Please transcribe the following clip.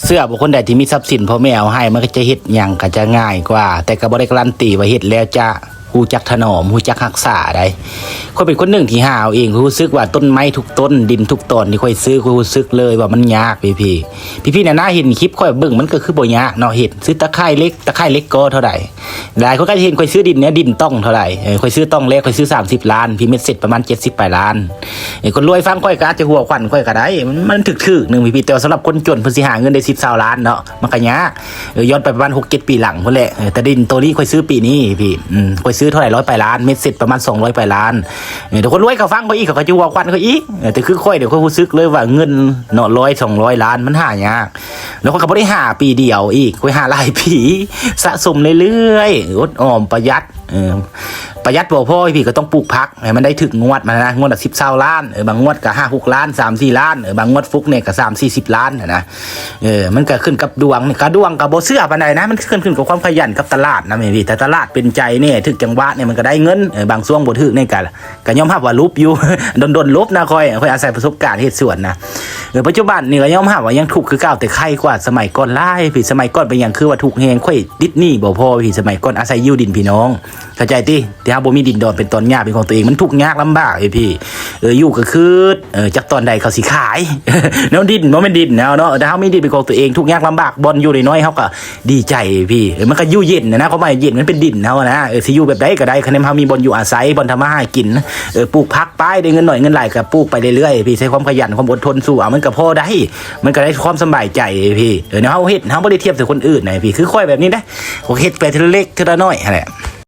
ເຊື່ອບໍ່ ຄົນໃດທີ່ມີຊັບສິນ ພໍ່ແມ່ເອົາໃຫ້ ມັນກໍຈະເຮັດຫຍັງກໍຈະງ່າຍກວ່າ ແຕ່ກໍບໍ່ໄດ້ກາລັນຕີວ່າເຮັດແລ້ວຈະຮູ້ຈັກຖະໜອມ ຮູ້ຈັກຮັກສາໃດ໋. ຂ້ອຍເປັນຄົນໜຶ່ງທີ່ຫາເອົາເອງ ຮູ້ສຶກວ່າຕົ້ນໄມ້ທຸກຕົ້ນ ດິນທຸກຕອນທີ່ຂ້ອຍຊື້ ຂ້ອຍຮູ້ສຶກເລີຍວ່າມັນຍາກ ພີ່ໆ. ພີ່ໆນະນາເຫັນຄລິບຂ້ອຍເບິ່ງ ມັນກໍຄືບໍ່ຍາກເນາະ ເຮັດ ຊື້ຕາຂ່າຍເຫຼັກ ຕາຂ່າຍເຫຼັກກໍເທົ່າໃດ? ຫຼາຍຄົນກໍຈະເຫັນຂ້ອຍຊື້ດິນເນຍ ດິນຕ່ອງເທົ່າໃດ? ເອີ ຂ້ອຍຊື້ຕ່ອງແລກ ຂ້ອຍຊື້ສາມສິບລ້ານ ພີ່ ເມັດເສັດປະມານເຈັດສິບປາຍລ້ານ. ເອີ ຄົນລວຍຟັງຂ້ອຍກໍອາດຈະຫົວຂວັນຂ້ອຍກໍໄດ້ ມັນ ມັນຖືກໆໜຶ່ງ ພີ່ໆ ແຕ່ວ່າສຳລັບຄົນຈົນ ເພິ່ນຊິຫາເງິນໄດ້ສິບ ຊາວລ້ານເນາະ ມັນກໍຍາກ. ເອີ ຍ້ອນໄປປະມານຫົກເຈັດປີຫຼັງພຸ້ນແຫຼະ. ເອີ ແຕ່ດິນໂຕນີ້ຂ້ອຍຊື້ປີນີ້ ພີ່ ອືມ ຂ້ອຍຊື້ເທົ່າໃດ ຮ້ອຍປາຍລ້ານ ເມັດເສັດປະມານສອງຮ້ອຍປາຍລ້ານ. ເອີ ແຕ່ຄົນລວຍເຂົາຟັງຂ້ອຍອີກ ເຂົາກໍຈະຫົວຂວັນຂ້ອຍອີກ. ເອີ ແຕ່ຄືຂ້ອຍນີ້ ຂ້ອຍຮູ້ສຶກເລີຍວ່າເງິນເນາະ ຮ້ອຍ ສອງຮ້ອຍລ້ານ ມັນຫາຍາກ ແລ້ວຂ້ອຍກໍບໍ່ໄດ້ຫາປີດຽວອີກ ຂ້ອຍຫາຫຼາຍປີ ສະສົມເລື້ອຍໆ ອົດອອມ ປະຢັດ ເອີ ປະຢັດບໍ່ພໍ ພີ່ ກໍຕ້ອງປູກຜັກໃຫ້ມັນໄດ້ຖືກງວດມານະ ງວດລະສິບ ຊາວລ້ານ ເອີ ບາງງວດກໍຫ້າ ຫົກລ້ານ ສາມ ສີ່ລ້ານ ເອີ ບາງງວດຟຸກນີ້ກໍສາມ ສີ່ ສິບລ້ານນະ. ເອີ ມັນກໍຂຶ້ນກັບດວງ ກະດວງກໍບໍ່ເຊື່ອປານໃດນະ ມັນຂຶ້ນ ຂຶ້ນກັບຄວາມຂະຫຍັນກັບຕະຫຼາດນະ ແມ່ນບໍ່? ຖ້າຕະຫຼາດເປັນໃຈແດ່ ຖືກຈັງຫວະນີ້ ມັນກໍໄດ້ເງິນ. ເອີ ບາງຊ່ວງບໍ່ຖືກນີ້ກໍ ກໍຍອມຮັບວ່າຫຼຸບຢູ່ ດົນໆຫຼົບນະ ຂ້ອຍ ຂ້ອຍອາໄສປະສົບການເຮັດສວນນະ. ເອີ ປັດຈຸບັນນີ້ກໍຍອມຮັບວ່າຍັງທຸກຄືເກົ່າ ແຕ່ໄຄກວ່າສະໄໝກ່ອນຫຼາຍ ພີ່. ສະໄໝກ່ອນເປັນຫຍັງຄືວ່າທຸກແຮງ? ຂ້ອຍຕິດໜີ້ບໍ່ພໍ ພີ່. ສະໄໝກ່ອນອາໄສຢູ່ດິນພີ່ນ້ອງ ເຂົ້າໃຈຕິ? ທີ່ເຮົາບໍ່ມີດິນດອນເປັນຕອນຫຍ້າເປັນຂອງຕົວເອງ ມັນທຸກຍາກລຳບາກ ພີ່. ເອີ ຢູ່ກໍຄື ເອີ ຈັກຕອນໃດເຂົາຊິຂາຍ ແນວດິນບໍ່ແມ່ນດິນເຮົາເນາະ. ຖ້າເຮົາມີດິນເປັນຂອງຕົວເອງ ທຸກຍາກລຳບາກ ບ່ອນຢູ່ນ້ອຍໆ ເຮົາກໍ ດີໃຈພີ່ ເອີ ມັນກໍຢູ່ເຢັນນະ ຄວາມໝາຍເຢັນ ມັນເປັນດິນເຮົານະ. ເອີ ຊິຢູ່ແບບໃດກໍໄດ້ ຄັນແມ່ນເຮົາມີບ່ອນຢູ່ອາໄສ ບ່ອນທຳມາຫາກິນ ເອີ ປູກຜັກປາຍ ໄດ້ເງິນໜ້ອຍເງິນຫຼາຍກໍປູກໄປເລື້ອຍໆ ພີ່. ໃຊ້ຄວາມຂະຫຍັນ ຄວາມອົດທົນສູ້ເອົາ ມັນກໍພໍໄດ້ ມັນກໍໄດ້ຄວາມສະບາຍໃຈ ພີ່. ເອີ ແນວເຮົາເຮັດ ເຮົາບໍ່ໄດ້ທຽບໃສ່ຄົນອື່ນນະ ພີ່. ຄືຂ້ອຍແບບນີ້ເດ້ ຂ້ອຍເຮັດໄປເທື່ອເລັກເທື່ອນ້ອຍຫັ້ນແຫຼະ.